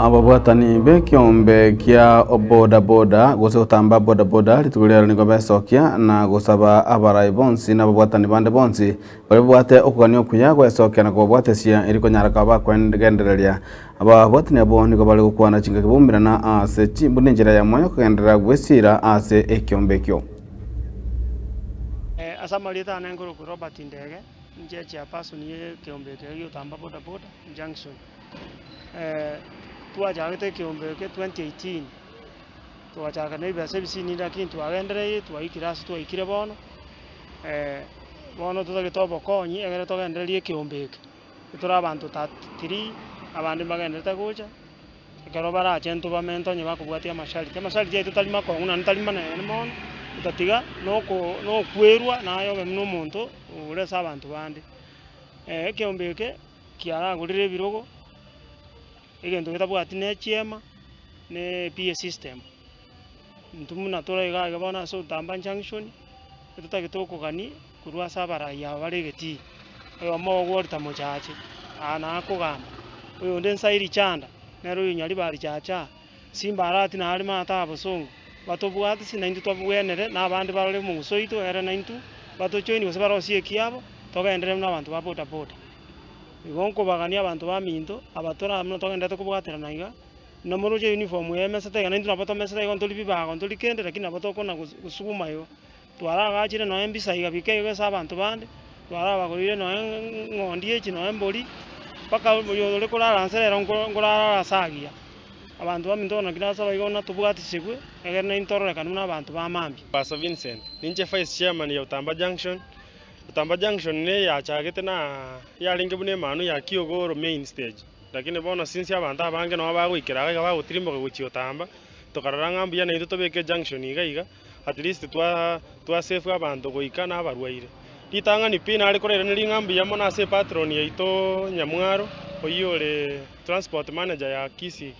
Ababwatani b'ekiombe kia bodaboda gose gotamba bodaboda rituko riaro nigo besokia na gosaba abarai bonsi na ababwatani bande bonsi baria babwate okogania okuya gwesokia na kobabwatesia eri konyara koba bakwengendereria. Ababwatani abwo nigo bare gokwana chingaki baumerana ase buna enchera eyemo yokogenderera gwesira ase ekiombe ekio. Ase amarieta ane nkorokwa Robert Ndege, inche chairperson ye ekeombe eke gia Otamba Boda Boda Junction. Twachagete ekeombe eke 2018, twachaka na ebibesa ebisinini lakini twagendereire twaikire ase twaikire bono, bono totagete obokonyi ekere togendererie ekeombe eke. Tore abanto 33, abande mbagenderete gocha, ekero barache ntobamente onye bakobwatia amasharti. Amasharti aito tari makong'u naende tari manene mono, otatiga noko nokwerwa naye obe buna omonto ore ase abanto bande. Ekeombe eke kiaragorire ebirogo, egento getabwati ne chiema, ne PA system. Intwe buna tore iga iga bono ase Otamba Junction, etotagete okogania korwa ase abarai aba bare egetii, oyomo obo Walter Mochache, aa nakogamba, oyonde Nsairi Chanda, nere oyo Nyaribari Chacha, Simba Arati nare maate aa Bosongo, batobwatisi naintwe tobwenere na abande barore omoguso oito ere naintwe, batojoini gose barosie ekiabo, togenderere buna abanto ba bodaboda. Igo nkobagania abanto baminto, aba tore amo togendererete kobwaterana iga, buna moroche uniform eye emesete iga naintwe nabo tomesete igo ntori bibago ntori kende lakini nabo tokona gosuguma igo. Twaragachire nonya embisa iga bika iga ase abanto bande, twarabagoreire nonya ng'ondi echi nonya embori, mpaka oyo ore korara nse rero nkorara ase agiya. Abanto baminto bono naki nasaba igo buna tobwatisegwe, egere naintwe tororekane buna abanto ba mambia. Pastor Vincent, ninche Vice Chairman ya Utamba Junction. Utamba Junction neyachagete na yarenge buna emanu ya Kiogoro main stage, lakini bono since abanto abange nabo bagoikera iga iga bagotirimboka gochia Utamba, tokarora ng'a mbuya naintwe tobeke ejunction iga iga, at least twa twa save abanto goika na abarwaire. Ritang'ani pi nare korairaneria ng'a mbuya mono ase epatron yaito Nyamwaro, oyio ore transport manager ya Kisii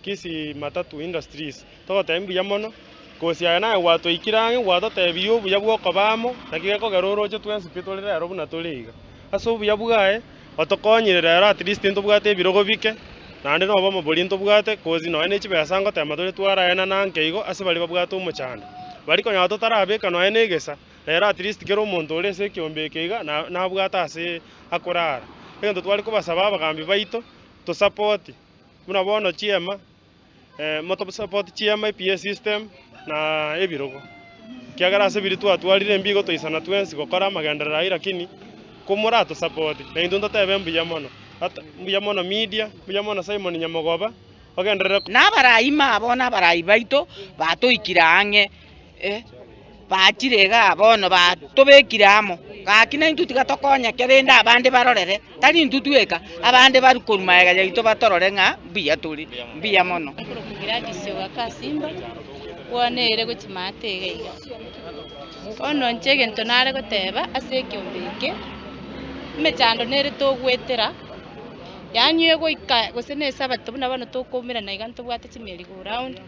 Kisii Matatu Industries, togotebia mbuya mono, kosi aye naye gwatoikire ang'e gwatotebirie obuya bwa okoba amo, naki gekogera oroche twensi pi tore rero buna tore iga. Ase obuya bwaye, otokonyire rero at least ntobwate ebirogo bike, naende na obomo boria ntobwate kosi nonye ne chibesa ngotema tore twaraenana anke igo ase baria babwate omochando. Baria konyora totarabeka nonye na egesa, rero at least kera omonto ore ase ekeombe eke iga, na nabwate ase akorara. Egento tware kobasaba abagambi baito, tosapoti. Buna bono chiema, motosupport chiema, ePA system, na ebirogo. Ekiagera ase biria twatwarire embigo toisana twensi gokora amagenderero ayio lakini komoratosupport na intwe ntotebe mbuya mono. Ata mbuya mono media, mbuya mono Simon Nyamogoba, ogenderere. Na abarai mabo na abarai baito batoikire ang'e. Bachire igaa bono batobekire amo, gaki naintwe tiga tokonyeke rende abande barorere, tari intwe tweka, abande baru korwa magega yaito batorore ng'a mbuya tore, mbuya mono. Nkorokwa Gladys Ogaka Simba, bono ere gochia maate iga iga. Bono inche egento nare goteba ase ekeombe eke, emechando nere togoetera, yaani egoika gose na esabato buna bono tokoumerana iga ntobwate chimerry go round.